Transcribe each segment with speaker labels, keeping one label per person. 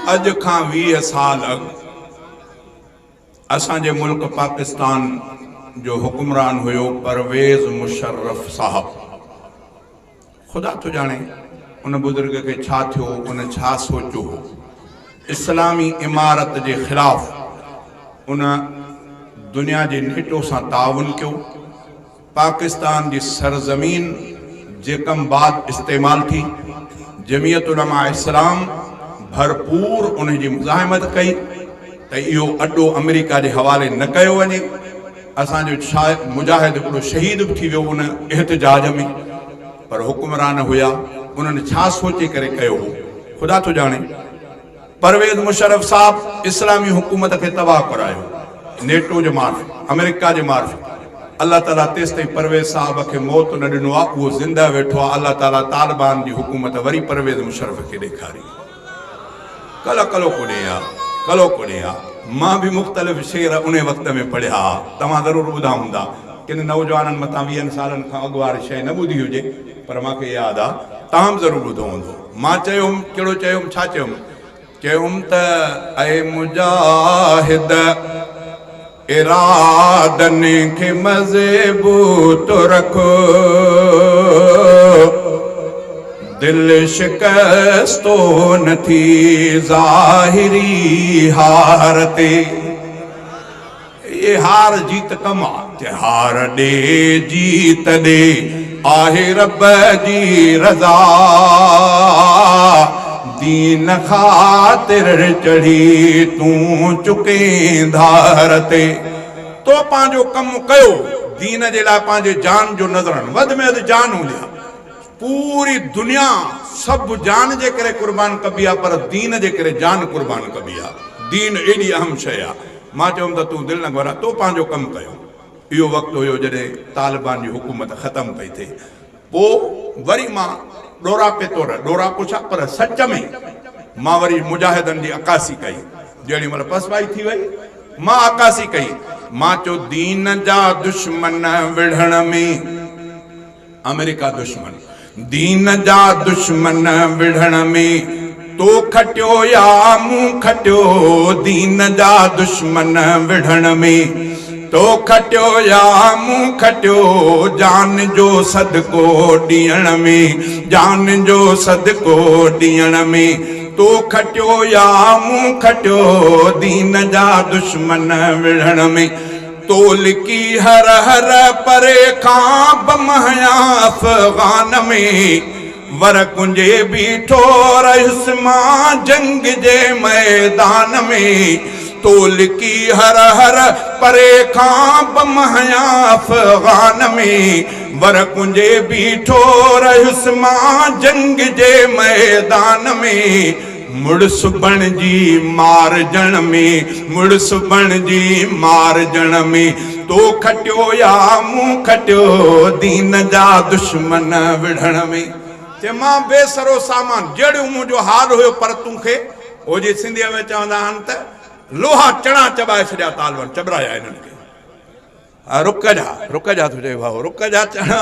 Speaker 1: اڄ کان 20 سال اڳ اسان جي ملڪ پاڪستان جو حڪمران هيو پرويز مشرف صاحب. خدا ٿو ڄاڻي ان بزرگ کي ڇا ٿيو، ان ڇا سوچيو هو. اسلامي امارت جي خلاف ان دنيا جي نيٽو سان تعاون ڪيو. پاڪستان جي سرزمين جيڪم بعد استعمال ٿي، جمعيت علماء اسلام ڀرپور انهي جي مزاحمت ڪئي ته اهو اڏو آمريڪا جي حوالي نه ڪيو وڃي، اسان جو مجاهد هڪڙو شهيد به ٿي ويو ان احتجاج ۾ پر حڪمران هيا انهن ڇا سوچي ڪري ڪيو هو خدا ٿو ڄاڻي. پرويز مشرف صاحب اسلامي حڪومت کي تباهه ڪرايو نيٽو جي معرفت آمريڪا جي معرفت الله تعالي تيستائين پرويز صاحب کي موت نه ڏنو آ اهو زنده ويٺو آ الله تعالي طالبان جي حڪومت وري پرويز مشرف کي ڏيکاري ڪلهه ڪلهو ڪوڏي آ ڪلهو ڪوڏي آ مان به مختلف شعر انهي وقت ۾ پڙهيا ها توهان ضرور ٻڌا هوندا ڪن نوجوانن متان ويهن سالن کان اڳ واري شيء نه ٻڌي هجي پر مان کي ياد آ توهان به ضرور ٻڌو هوندو. مان چيو هوم، ڪهڙو چيو هوم، ڇا چيو هوم؟ چيو هوم ته اي مجاهد! ارادن کي مضبوط رک، دل شڪستو نه ٿي ظاهري هار تي. اي هار جيت ڪم آ. چي هار ڏي جيت ڏي آهي رب جي رضا دين خاطر چڙهي تون چڪين ڌار تي. تو پنهنجو ڪم ڪيو دين جي لاء پنهنجي جان جو نذرانو وڌ ۾ وڌ جان هوندي آ پوري دنيا سڀ جان جي ڪري قربان ڪبي آ پر دين جي ڪري جان قربان ڪبي آ دين ايڏي اهم شيء آ. مان چيم ته تون دل نه گهٻراء، تو پنهنجو ڪم ڪيو. اهو وقت هيو جڏهن طالبان جي حڪومت ختم پئي ٿئي. پوء وري مان ڏوراپي طور، ڏوراپو ڇا پر سچ ۾ مان وري مجاهدن جي عڪاسي ڪئي. جهڙي مهل پسپائي ٿي وئي، مان عڪاسي ڪئي. مان چيو دين جا دشمن وڙهڻ ۾. آمريڪا دشمن دين جا دشمن وڙهڻ ۾ تو کٽيو يا مون کٽيو دين جا دشمن وڙهڻ ۾ تو کٽيو يا مون کٽيو جان جو صدقو ڏيڻ ۾ جان جو صدقو ڏيڻ ۾ تو کٽيو يا مون کٽيو دين جا دشمن وڙهڻ ۾ تو لڪي هر هر پري کان بم هنيا افغان ۾ ور ڪنجي بيٺو رهيس مان جنگ جي ميدان ۾ تو لڪي هر هر پري کان بم هنيا افغان ۾ ور ڪنجي بيٺو رهيس مان جنگ جي ميدان ۾. مڙس بڻجي مارجڻ ۾، مڙس بڻجي مارجڻ ۾، تو کٽيو يا مون کٽيو، دين جا دشمن وڙهڻ ۾. چي مان بي سرو سامان جهڙيون منهنجو حال هيو پر تون کي هو جي سنڌيء ۾ چوندا آهن ته لوها چڻا چٻائي ڇڏيا طالبان چٻرايا هنن کي. رڪ جا رڪ جا ٿو چئي ڀائو رڪ جا چڻا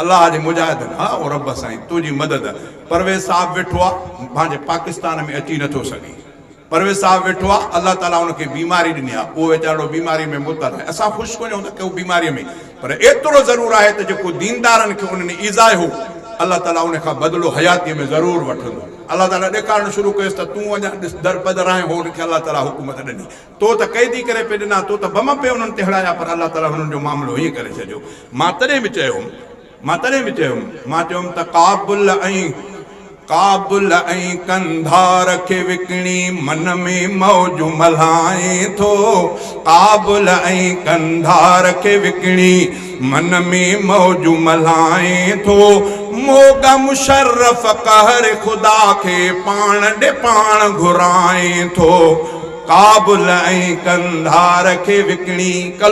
Speaker 1: الله جي مجاهدن ها او رب سائين تنهنجي مدد پرويز صاحب ويٺو آ پنهنجي پاڪستان ۾ اچي نٿو سگهي پرويز صاحب ويٺو آ الله تعالي ان کي بيماري ڏني آ اهو ويچارو بيماري ۾ مبتلا آهي اسان خوش ڪونهون ته ڪو بيماري ۾ پر ايترو ضرور آهي ته جيڪو ديندارن کي انهن ايذايو الله تعالي ان کان بدلو حياتي ۾ ضرور وٺندو الله تعالي ڏيکارڻ شروع ڪيس ته تون اڃا ڏس در بدر آهين هو ان کي الله تعالي حڪومت ڏني تو ته قيدي ڪري پئي ڏنا، تو ته بم پئي انهن تي هڻايا، پر الله تعاليٰ هنن جو معاملو هيئن ڪري ڇڏيو. مان تڏهن به چيو هوم، مان تڏهن به چيو هوم، مان چيو هوم ته ڪابل ۽ ڪابل ۽ قنڌار کي وڪڻي من ۾ موجون ملهائين ٿو، ڪابل ۽ قنڌار کي وڪڻي من ۾ موجون ملهائين ٿو، موڳا مشرف قهر خدا کي پاڻ ڏي پاڻ گهرائين ٿو. ڪابل ۽ قنڌار کي وڪڻي ڪلهو.